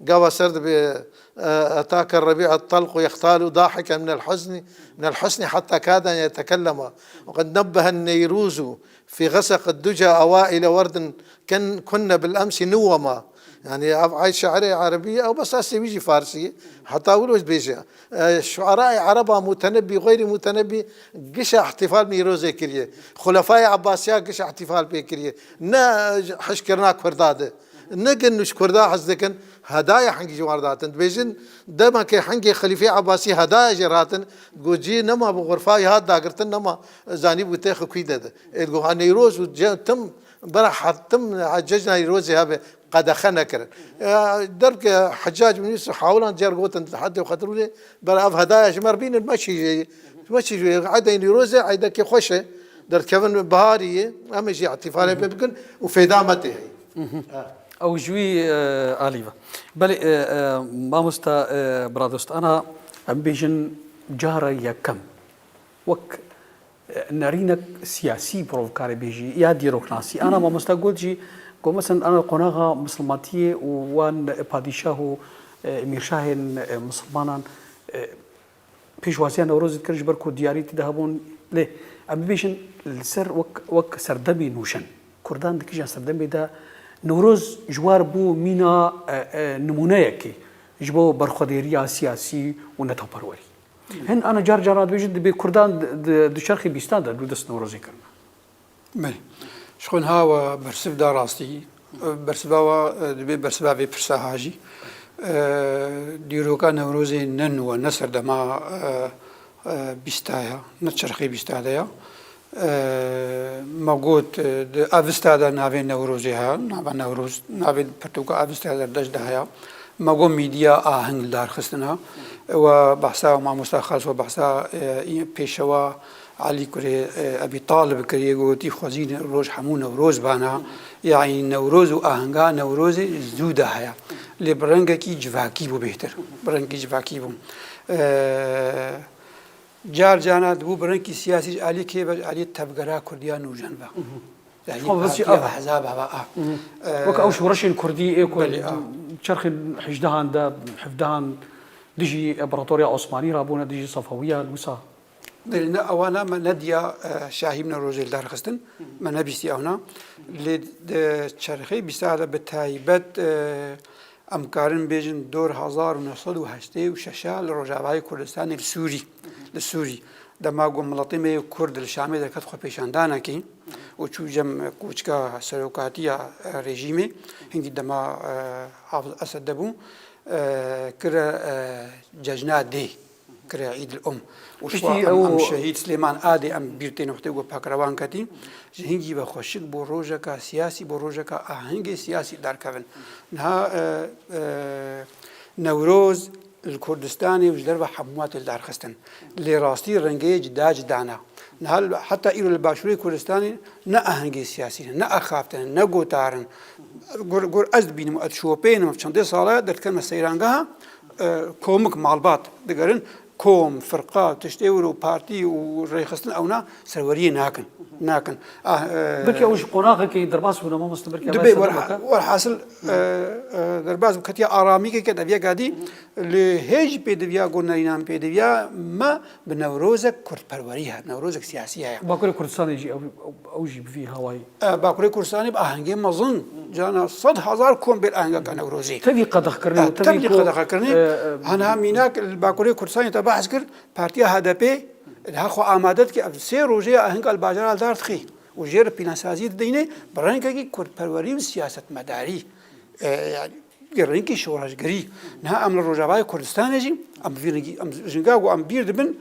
gava ser dibê, e, etake rebi'u telq yextalu dahiken minel huzni, minel husni hatta kada yetekellema. Ve qed nebbehen neyruzu fi ğeseq duca awaile werdin ken kunne bil emsi nuwema. Yanî ev ay şairê erebî ye, ew bes esê wî jî farsî ye. Heta wilo bêje. E, şuerayê ereba mutenebbî, xeyrî mutenebbî gişa îhtîfal Nîrozê kiriye. Xulefayê Ebbasiya gişa îhtîfal pê kiriye. Ne hişkirina Kurda de. Negin ji Kurda hez dikin, hedaya hingî ji wan re datin. Dibêjin, dema ke hingê Xelîfê Ebasî hedaya jê re hatin, got, cî nema bi xurfayî hat dagirtin, nema zanî bû têxi kûî de de. Ê digot, ha Newroz û ce-, tim bera hat, tim cejna Newrozê hebe, qedexe nekirin. E, derke Heccac bin Yusuf hawilan cer gotin, hetê xetirûnê, bera ev hedaya ji me re bînin, meşî jê, meşî jê, edeyê Newrozê, eydekê xweş e, derdikevin biharî ye, em ê jî îhtîfalê pê bikin û fêda me tê heye. Ew ji wî, e, alî ve. Belê, e, e, mamosta, e, biradost, ana em bêjin cara yekem wek, e, nerînek siyasî mirov kare bêjî ya dîroknasî. Ana mamosta got jî, got, mesela, ana qonaxa misilmatiyê û wan padîşah û, e, mîrşahên, e, misilmanan, e, pêşwaziya Newrozê dikir, ji ber ku diyarî tê de hebûn. Lê em bibêjin li ser wek, wek serdemê nûjen. Kurdan di kîjan serdemê de Newroz ji war bû mîna, e, e, nimûneyekê ji bo berxwedêriya siyasî û neteweperwerî. Hin ana car caran dibêjin, dibê Kurdan di, di, di çerxê bîstan de dû dest Newrozê kirine. Belê. Ji xwe niha we bersiv da rastî. Bersiva we, e, dibê bersiva vê pirsa ha jî. E, dîroka Newrozê ne nû e, ne serdema, e, e, bîsta ya, ne çerxê bîsta de ya. E, me got, e, di Avesta de navê Newrozê heye, nava Newroz, navê pirtûka Avesta de dest de heye. Me got mîdiya aheng li dar xistina. We behsa mamosta Xalis, we behsa, e, pêşewa Elî kurê, e, Ebî Talib kiriye, gotî xwezî roj hemû Newroz bana. Yanî Newroz û ahenga Newrozê zû de heye. Lê bi rengekî civakî bû bêhtir. Bi rengekî civakî bû. E, car carna dibû bi rengekî siyasî ji alî kê ve, ji alî tevgera Kurdiya nûjen ve. Yanî Xwe vê partiya, ahzaba ve, a. E, wek ew şoreşên Kurdî ê ku, belê, a, çerxên hejdehan de, hevdehan dijî Împaratoriya Osmanî rabûne, dijî Sefewiyan, wisa. Belê, ne, ewana me nediya, e, şahî bi Newrozê li dar xistin. Me nebîstî ewna. Lê di çerxê bîsta de bi taybet, e, em karin bêjin dor hezar û neh sed û heştê û şeş a li Rojavayê Kurdistanê li Sûrî, li Sûrî. Dema ku miletê me yê Kurd li Şamê derket xwepêşandanekê û çû cem koçika serokatiya, e, rejîmê, hingî dema, e, Hafiz Esed de bû, e, kire, e, cejna dê. Kire Îd il Um. Û Piştî şwa em, ew em şehîd Silêman Adê em bîr tên wextê ku Pakrewan ketî, ji hingî ve xweşik bû rojeka siyasî, bû rojeka ahengê siyasî derkevin. Niha, e, e, Newroz li Kurdistanê û ji derve hemû tê li dar xistin. Lê rastî rengê cida cida ne. Niha li, heta îro li Başûrê Kurdistanê ne ahengê siyasî ne, ne axaftin, ne gotar in. Gur, gur ez dibînim, ez şopeynim, çendê sala derdikevime seyrangeha, e, komik, malbat digerin, kom, firqa, tiştê wir û partî û rêxistin ewna serweriyê nakin. Nakin. Ah, e, Belkî ew ji qonaxekê derbas bûne, mamoste, belkî ev dibê ser wer-, nebe. Werhasil, e, e, derbas bû, ketiya aramîkeke de viya gadî, lê hê jî pêdiviya, got nerînan pêdiviya me bi Newrozek kurdperwerî heye, Newrozek siyasî heye. Bakurê Kurdistanê jî ew, ew, ew jî bi vî hawayî. E, Bakurê Kurdistanê bi ahengê mezin, cana sed hezar kom bêr ahengeka Newrozê. Tevî qedexkirinê û, e, tevî tevî ku, qedexekirinê. E, e, Haniha mînak li Bakurê Kurdistanê te behs kir, partiya H D P, niha xwe amade dike, ev sê rojê ya ahenga li bajara li dar dixê û jê re pîlansazî dideyne, bi rengekî kurdperwerî û siyasetmedarî, e, yanî, bi rengekî şoreşgerî. Niha em li Rojavayê Kurdistanê jî, em bi vî rengî, em jinga ku em bîr dibin,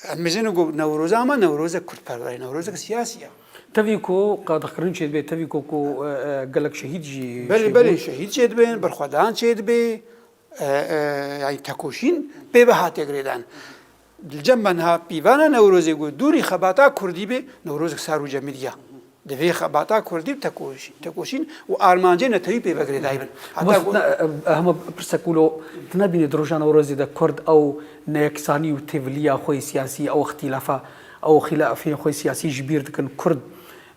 Em bizînin ku Newroza me Newrozek kurdperwer e, Newrozek siyasî ye. Tevî ku qadexkirin çêdibe, tevî ku, ku, e, e, gelek şehîd jî çêbû. Belê, belê, şehîd çêdibin, berxwedan çêdibe, e, e, yanî tekoşîn pê ve hatiye girêdan. Li cem me niha pîvana Newrozê ku dûrî xebata kurdî be, Newrozek sar û cemidî ye. Divê xebata kurdî bi tekoşî-, tekoşîn û armancê netewî pê ve girêdayî bin. Heta Bes ku ne, e, e, hema pirsek wilo, tu nebînî di roja Newrozê de kurd ew neyeksanî û têviliya xwe yê siyasî, ew îxtîlafa, ew xîlafên xwe yê siyasî ji bîr dikin. Kurd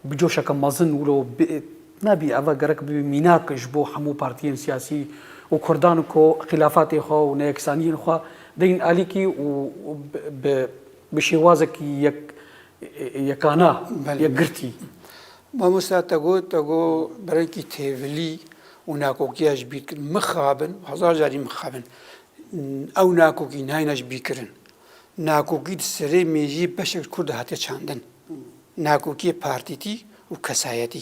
bi coşeke mezin wilo bi-, nabî eva gerek bibe mînak ji bo hemû partiyên siyasî û kurdan ku xîlafatê xwe û neyeksaniyên xwe deyên alîkî û, û bi, bi, bi şêwazekî yek yekana, belê, yekgirtî. Mamosta te got, te got bi rengî têvilî û nakokiya ji bîr kir. Mixabin, hezar carî mixabin. Ew nakokî nayne ji bîr kirin. Nakokî di serê mêjiyê beşek ji Kurd de hatiye çandin. Nakokiyê partîtî û kesayetî.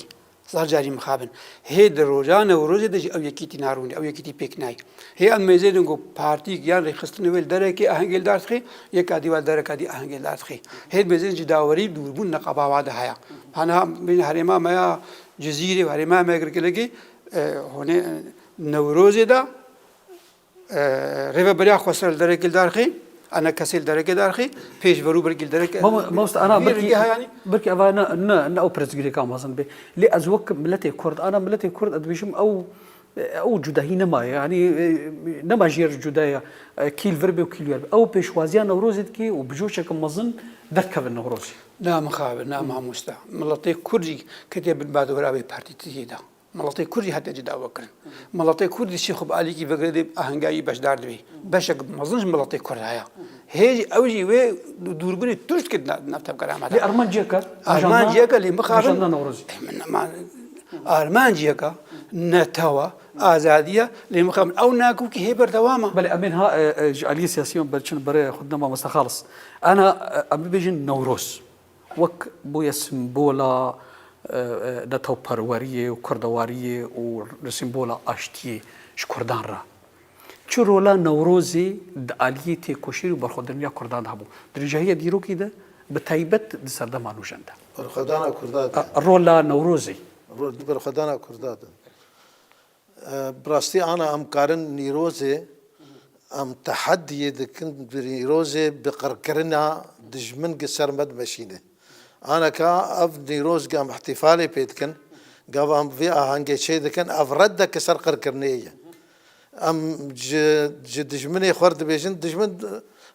Zar carî mixabin. Hê di roja Newrozê de jî ew yekîtî narûnê, ew yekîtî pêk nayê. Hê em mêzêdin ku partîk yan rêxistinê wê li derekê ahengê li dar dixê, yeka dî wa li dereka dî ahengê li dar dixê. Hê mêzên cudawerî dûrbûn neqeba wa de heye. Hana bîn herêma me ya Cizîrê û herêma me ya Girgilekê, e, hûnê, e, Newrozê de, e, rêveberiya xweser li derekê li dar xê, ene kesê li derekê dar xê, pêşverû belkî li derekê. Mamo-, mamoste, ana Vî belkî, rengê heyanî. Belkî eva ne, ne, ne ew pirsgirêka mezin bê. Lê ez wek miletê Kurd, ana miletê Kurd, ez dibêjim ew, ew cudahî nemaye. Yanî, e, nema jêr cudaya, e, kî li vir bê û kî li wer bê. Ew pêşwaziya Newrozê dike û bi coşeke mezin derdikeve Newrozê. Na mixabin, na mamoste. Miletê Kurd jî ketiye bin badora vê partîtiyê de. Miletê Kurd jî hatiye cudawekirin. Miletê Kurd jî şêx û alîkî vegire dê ahengayî beşdar dibê. Beşek mezin ji miletê Kurd heye. Hê jî ew jî wê dûrbûnê tûj dike di nav tevgera me de. Lê armanciyeke, armanciyeke lê mixabin. Ajanda Newrozî. Ê, min nema, armanciyeke netewa, azadiye, lê mixabin ew nakokî hê berdewam e. Belê, em ên ha, e, e, ji aliyê siyasî em berçin berê xwe dine mamoste Xalis. Ana, e, em bibêjin Newroz. Wek bûye simbola, e, e, netewperweriyê û kurdewariyê û simbola aştiyê ji Kurdan re. Çi rola Newrozê di aliyê têkoşîn û berxwedaniya Kurdan de hebû? Di rijahiya dîrokî de, bi taybet di serdema nûjen de. Berxwedana Kurda de. A, rola Newrozê. Ro-, di berxwedana Kurda de. E, bi rastî ana em karin Nîrozê, em tehediyê dikin bi Nîrozê bi qirkirina dijmin gi ser me dimeşîne. Aneka ev Nîroz gi em îhtîfalê pê dikin, gava em vê ahengê çê dikin, ev reddeke ser qirkirinê ye. Em ji, ji dijminê xwe re dibêjin, dijmin,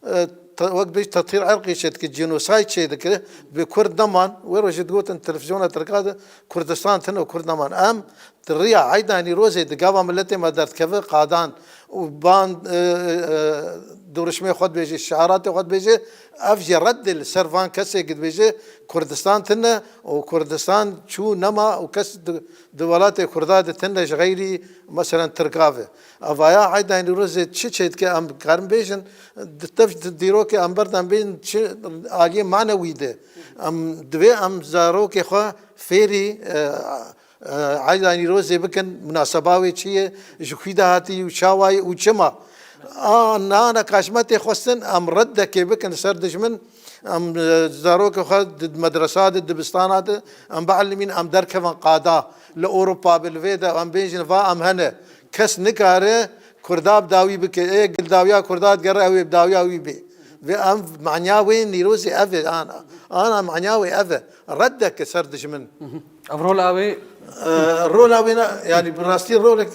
e, te-, wek bêj tetyr irqî çêdike, cînosayd çêdike, bi Kurd neman, wê rojê digotin televîzyona Tirka de Kurdistan tune û Kurd neman. Em di riya eyda Nîrozê di gava miletê me derdikeve qadan û ban, e, e, dorişmê xwe dibêje, şiaratê xwe dibêje, ev jî reddê li ser van kesê ki dibêje Kurdistan tune û Kurdistan çû nema û kes di, di welatê Kurda de tune ji xeyrî, meselen, Tirka ve. Evaya eyda Nîrozê çi çêdike em karin bêjin, di tev di dîrokê em berdem bên çi aliyê manewî de. Em divê em zarokê xwe fêrî, e, e, eyda Nîrozê bikin, munaseba wê çi ye, ji xwî de hatî û çawa ye û çima. A, nane kaşme tê xwestin, em reddekê bikin ser dijmin, em, e, zarokê xwe di medresa de, dibistana de, em bielmîn, em derkevin qada. Li Ewropa bi, li vê de, em bêjin, va em hene. Kes nikare Kurda bi dawî bike. Ê, gil dawiya Kurda digere, ew ê bi dawiya wî bê. Vê em manya wê Nîrozê ev e, ana. Ana manya wê ev e. Reddeke ser dijmin. Ev rola wê E, rola wê ne, yani bi rastî rolek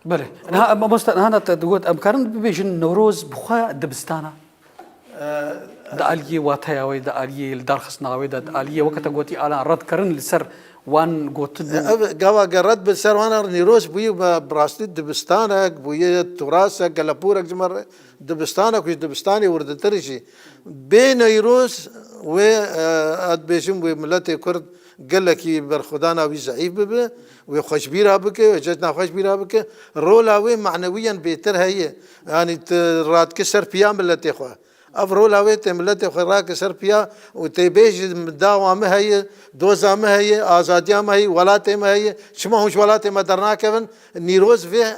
Belê. Niha, mamoste, niha te digot, em karin bibêjin Newroz bi xwe dibistana? E, Di aliyê wateya wê, di aliyê li darxistina wê de, di aliyê weke te gotî, alan redkirin li ser wan gotin û Ev gava ge red bi ser wan re Nîroz bûyî, bi, bi rastî dibistanek bûye, turasek, gelepûrek ji me re dibistanek û ji dibistanê wirdetir jî. Bê Neyroz wê, e, ez dibêjim wê miletê Kurd gelekî berxwedana wî zeîf bibe, wê xwe ji bîra bike, wê cejna xwe ji bîra bike. Rola wê manewiyen bêtir heye. Yanî tu radike ser piya miletê xwe. Ev rola wê tê miletê xwe rake ser piya û tê bêjî dawa me heye, doza me heye, azadiya me heye, welatê me heye. Çima hûn ji welatê me dernakevin? Nîroz vê,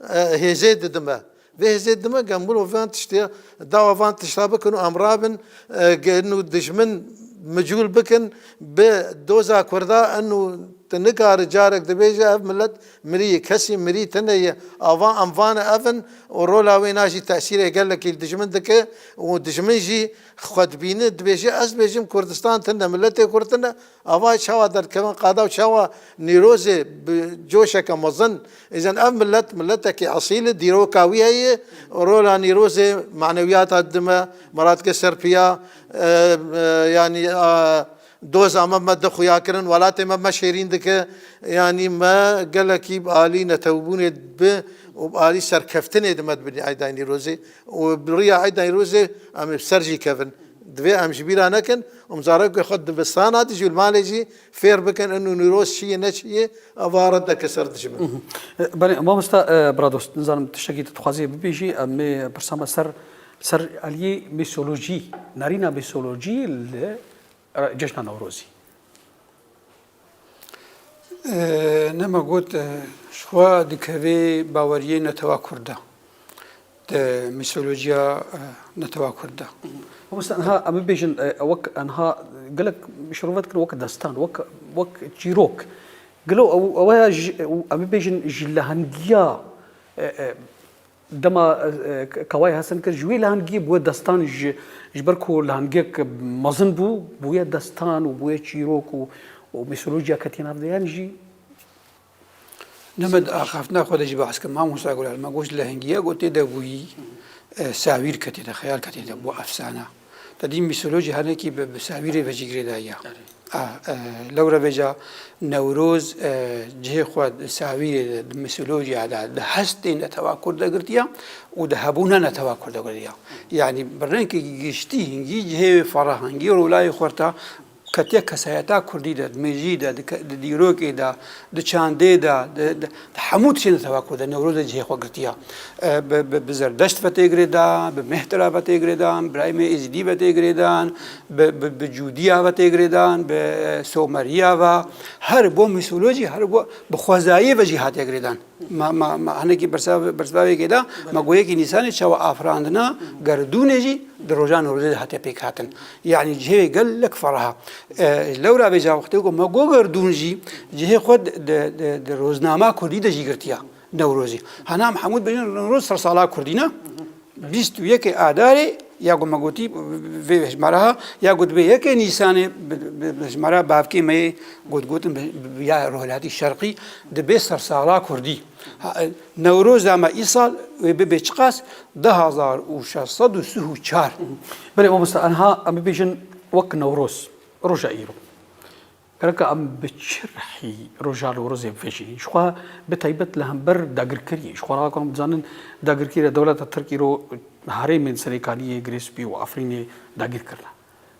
e, hêzê didime. Vê hêzê dime ge mirov van tiştê, dawa van tişta bikin û em rabin, e, ge inu dijmin micûl bikin, bi doza Kurda inu tu nikare carek dibêje ev milet mirî ye, kesî mirî tune ye. Ava em vane ev in û rola wê na jî tesîrê gelekî li dijmin dike û dijmin jî xwe dibîne, dibêje ez dibêjim Kurdistan tune, miletê Kurd tune. Ava çawa derdikevin qada û çawa Nîrozê bi coşeke mezin, îzen ev milet, miletekî esîl e, dîroka wî heye, rola Nîrozê manewiyata dime, me radike ser piya, e, e, yanî, e, doza me, me dixuya kirin, welatê me, me şêrîn dike, yanî me gelekî bi alî netewbûnê dibe û bi alî serkeftinê dime dibin eyda Nîrozê û bi riya eyda Nîrozê em ê bi ser jî kevin. Divê em ji bîra nekin, em zarokê xwe dibistana de jî û li malê jî fêr bikin, inu Nîroz çi ye, ne çi ye, eva redeke ser dijmin. Mhm. E, belê, mamosta, e, bira dost, nizanim tiştekî tu dixwazî bibêjî, em ê pirsa me ser, ser aliyê mîsolojî, nerîna mîsolojî li, e, cejna Newrozî. E, nema got, e, ji xwe dikeve baweriyê netewa Kurd de, di mîsolojiya, e, netewa Kurd de. Mamoste, niha em bibêjin, e, wek, niha gelek şirove dikin wek destan, wek, wek çîrok. Gelo ew, ew ya ji, em bibêjin ji lehengiya, e, e, dema, e, e, Kawayê Hesen kir, ji wê lehengiyê bûye destan, ji, ji ber ku lehengiyek mezin bû, bûye destan û bûye çîrok û, û mîsolojiya ketiye nav de, yan jî Ne me di axaftina xwe de jî behs kir. Mamosta Gural, me got lehengiya ku tê de bûyî, e, sawîr ketê de, xeyal ketê de, bû efsane. Te dî mîsolojî hinekî bi, bi sawîrê ve jî girêdaye. Erê. A, e, lewra vêca Newroz, e, cihê xwe di sawîrê de, di mîsolojiya de, di hestê netewa Kurd de girtiye û di hebûna netewa Kurd de girtiye. Yanî bi rengekî giştî hingî cihê wê ferah, hingî rolayê xwe ta ketiye kesayeta Kurdî de, di mejî de, di ke-, di dîrokê de, di çandê de, di, di, di hemû tiştê netewa Kurd de Newroz de cihê xwe girtiye. E, bi, bi, bi Zerdeşt ve tê girêdan, bi Mehtira ve tê girêdan, Birayê me Êzîdî ve tê girêdan, bi, bi, bi Cûdiya ve tê girêdan, bi, e, Someriya ve, her bo mîsolojî, her bo bi xwezayê ve jî hatiye girêdan. Ma, ma, ma hinekî bersiva-, bersivayekê de, me got yekê Nîsanê çawa afirandina gerdûnê jî di roja Newrozê de hatiye pêk hatin. Yanî cihê gelek ferah e. E, lewra vêca wextê ku me got gerdûn jî cihê xwe di, di, di, di roznama Kurdî de jî girtiye Newrozî. Hana em hemû dibêjin Newroz sersala Kurdî ne? Bîst û yekê Adarê, ya ku me gotî, vê hejmara ha, ya ku dibê yekê Nîsanê, bi, bi, bi hejmara bavkê me yê got, gotin bi, bi, ya Rojhilatî Şerqî, dibê sersala Kurdî. Ha, e, Newroza me îsal wê bibe çiqas? Du hazar û şeş sed û sî û çar. Belê, mamosta, aniha em bibêjin wek Newroz, roja îro. Gereka em bi çi rihî roja Newrozê bivejînin? Ji xwe bi taybet li hember dagirkeriyê, ji xwe re ku em dizanin dagirkeriya dewleta Tirk îro herêmên Serêkaniyê, Girê Spî û Efrînê dagir kirine.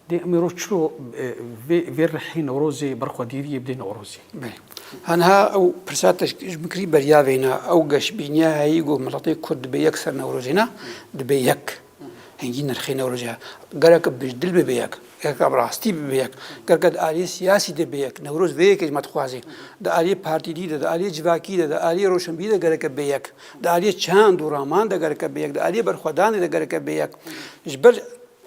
Dê em îro çiro, e, vê, vê rihê Newrozê, berxwedêriyê bidê Newrozê? Belê. Haniha ew pirsa te ji min kirî beriya vêna, ew geşbîniya heyî ku miletê Kurd dibe yek ser Newrozê ne, dibe yek. Hingî nirxê Newrozê gerek bi dil bibe yek, gerek bi rastî bibe yek, gerek di aliyê siyasî de be yek. Newroz vê yekê ji me dixwaze. Di aliyê partîdî de, di aliyê civakî de, di aliyê roşenbîrî de gerek be yek. Di aliyê çand û raman de gerek be yek. Di aliyê berxwedanê de gerek be yek. Ji ber,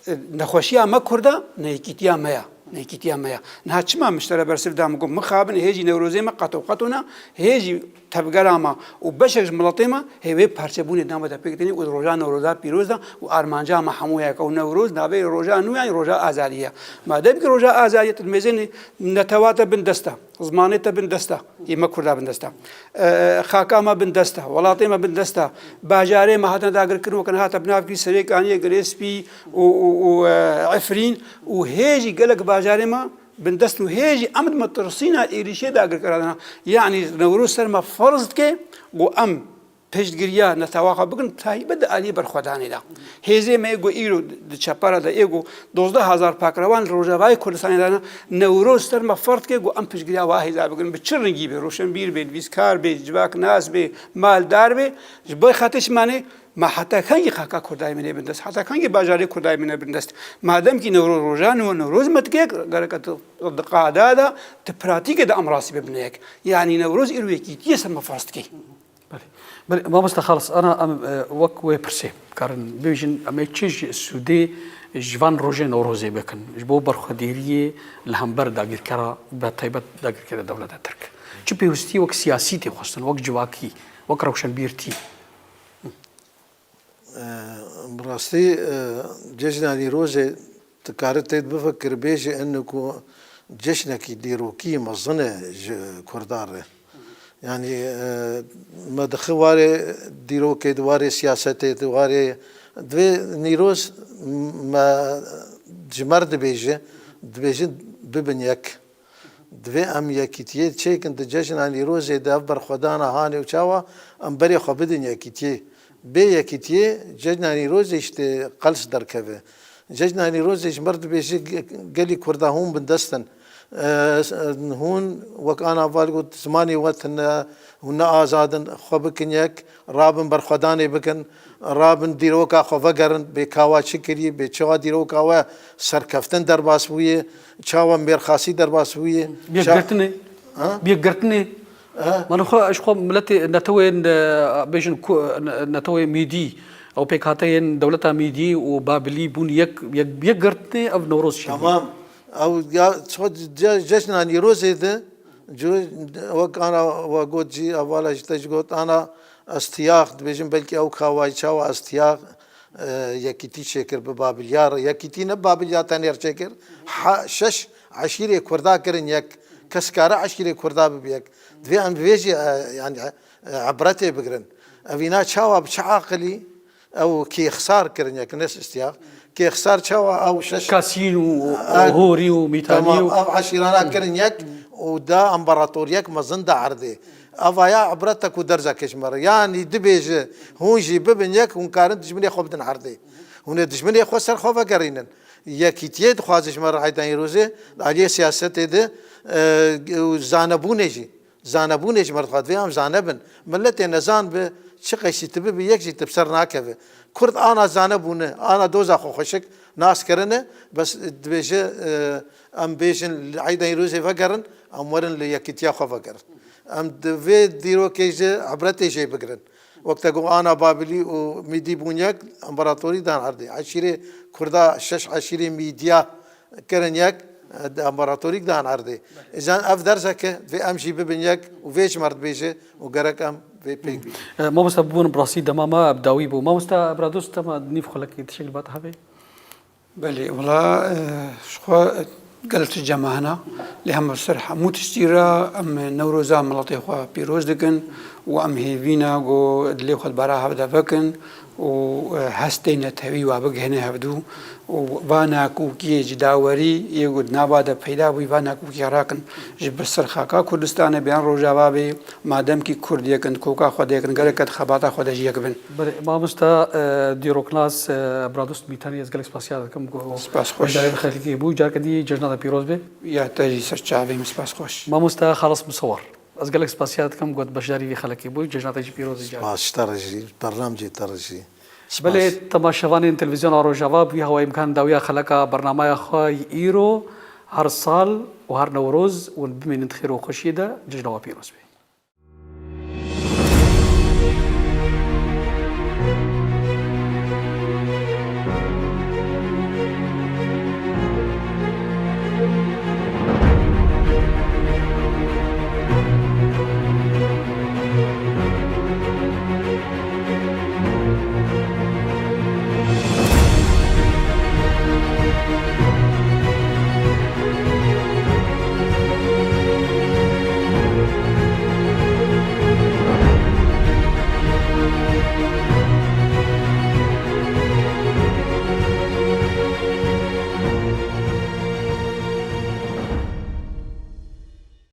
e, nexweşiya me Kurda, neyekîtiya me ya. Neyekîtiya me ya. Niha çima min ji te re bersiv da, min got, mixabin hêjî Newrozê me qeto qeto ne, hêjî tevgera me û beşek ji miletê me hê wê parçebûnê dame te pêk tênê û di roja Newroza pîroz de û armanca me hemû yek e. Û Newroz navê roja nû yanî roja azadiyê ye. Madem ki roja azadiyê tu dimêzênê netewa te bin dest e, zimanê te bin dest e, yê me Kurda bin dest e. E, xaka me bin dest e, welatê me bin dest e. Bajarê me hatine dagirkirin weke niha te bi nav kirî Serêkaniyê, Girê Spî û, û, û, e, Efrîn û hê jî gelek bajarê me bindest û hê jî em di metirsîna êrîşê dagirkera de ne. Yanî Newroz ser me ferz dike ku em piştgiriya netewa xwe bikin, taybet di aliyê berxwedanê de. Hêzê me ê ku îro di çepera de ê ku dozdeh hezar pakrewan li Rojavayê Kurdistanê de ne, Newroz ser me ferz dike ku em piştgiriya wa hêza bikin. Bi çi rengî be, roşenbîr be, nivîskar be, civaknas be, maldar be, ji bo xatir çi manê, Ma heta kengî xaka Kurdayê min ê bindest? Heta kengî bajarê Kurdayê min ê bindest? Madem kî Newroz roja nû, Newroz me dike, gereke tu di qada de, tu pratîkê de em rastî bibine yek. Yanî Newroz îro yekîtiyê ser me ferz dike. Belê. Belê, mamoste Xalis, ana em, e, wek wê pirsê karin bibêjin, em ê çi ji sûdê ji van rojê Newrozê bikin? Ji bo berxwedêriyê li hember dagirkera, bi taybet dagirkera dewleta Tirk. Çi pêwistî wek siyasî tê xwestin, wek civakî, wek rewşenbîrtî? E, bi rastî, e, cejna Nîrozê dikare tê bifikir bêje ino ku cejnekî dîrokî mezin e ji Kurdan re. Yanî, e, me dixi warê dîrokê, di warê siyasetê, di warê, divê Nîroz me ji me re dibêje, dibêjin bibin yek. Divê em yekîtiyê çêkin di cejna Nîrozê de ev berxwedana hanê û çawa em berê xwe bidin yekîtiyê. Bê yekîtiyê cejna Nîrozê ji tê qels derkeve. Cejna Nîrozê ji me re dibêje ge-, gelî Kurda hûn bindest in. E, hûn wek ana val got zimanê we tune, hûn ne azad in, xwe bikin yek, rabin berxwedanê bikin, rabin dîroka xwe vegerin, bê ka we çi kiriye, bê çawa dîroka we serkeftin derbas bûye, çawa mêrxasî derbas bûye. Yek ça- girtinê. Ha? Bi yekgirtinê. Ha? Mane xwe, ji xwe miletê netewên, e, bêjin ku, ne-, netewê Mîdî, ew pêkhateyên dewleta Mîdî û Babilî bûn yek, yek, yekgirtinê ev Newroz çêbû. Tamam. Ew ya, ço ce-, cejna Nîrozê de, cu-, wek ana we got jî, hevala ji te jî got, ana Astiyax, dibêjin belkî ew ka wayî çawa Astiyax, e, yekîtî çêkir bi Babilya re. Yekîtî ne Babilya tenê re çêkir. Ha, şeş eşîrê Kurda kirin yek. Kes kare eşîrê Kurda bibe yek. Divê em vê jî, e, yani, e, ibretê bigirin. Evîna çawa bi çi aqilî ew kêxsar kirin yek, ne Astiyax. Kêxsar çawa ew şeş Kasîn û, û Horî û Mîtanî Tamam, û ev eşîrana kirin yek û da împaratoriyek mezin da erdê. Eva ya ibretek û derzekê ji me re. Yanî dibêje, hûn jî bibin yek, hûn karin dijminê xwe bidin erdê. Hûn ê dijminê xwe ser xwe vegerînin. Yekîtiyê dixwaze ji me re Eyda Nîrozê, di aliyê siyasetê de, e, û zanebûnê jî. Zanebûnê ji me re dixwaze. Divê em zane bin. Miletê nezan bi çi qeysî tu bibi, yek jî tu bi ser nakeve. Kurd ana zane bûne, ana doza xwe xweşik nas kirine, bes dibêje, e, em bêjin li Eyda Nîrozê vegerin, em werin li yekîtiya xwe vegerin. Em di vê dîrokê jî ibretê jê bigirin. Wek te got, ana Babilî û Mîdî bûn yek, împaratorî dan erdê. Eşîrê Kurda, şeş eşîrê Mîdiya kirin yek, împaratorîk dan erdê. Îjan ev derzeke, vê em jî bibin yek û vê ji me re dibêje û gerek em vê pêk bînin. E, mamoste, bûn bi rastî dema me bi dawî bû. Mamoste Bradost, dema nîv xulekê tiştek li ba te hebe? Belê, wela, e, ji xwe, e, gelek tişt cem me hene, lê hema ser hemû tiştî re em Newroza miletê xwe pîroz dikin û em hêvîna ku dilê xwe di bara hev de vekin û, e, hestê netewî wa bigihîne hevdû û va nakokiyê cidawerî yê ku di nava de peyda bûyî, va nakokiyê rakin ji bi ser xaka Kurdistanê bê yan Rojava bê, madem kî Kurd yek in, di koka xwe de yek in, gerek e di xebata xwe de jî yek bin. Belê, mamosta, e, dîroknas, e, Bradost Mîtanî, ez gelek spasiya dikim ku Spas xweş. Beşdarî vê xelkê bû, careke dî cejna te pîroz be. Ya te jî ser çavê min, spas xweş. Mamosta Xalis Musewar, ez gelek spasiya dikim ku beşdarî vê xelkê bû, cejna te jî pîroz be. Spas ji te re jî, bernamecê te re jî. Spas. Belê, temaşevanên televîzyona Rojava, bi wî hawayî em kan dawiya xeleka bernamaya xwe yî îro, her sal û her Newroz hûn bimînin di xêr û xweşiyê de, cejna we pîroz be.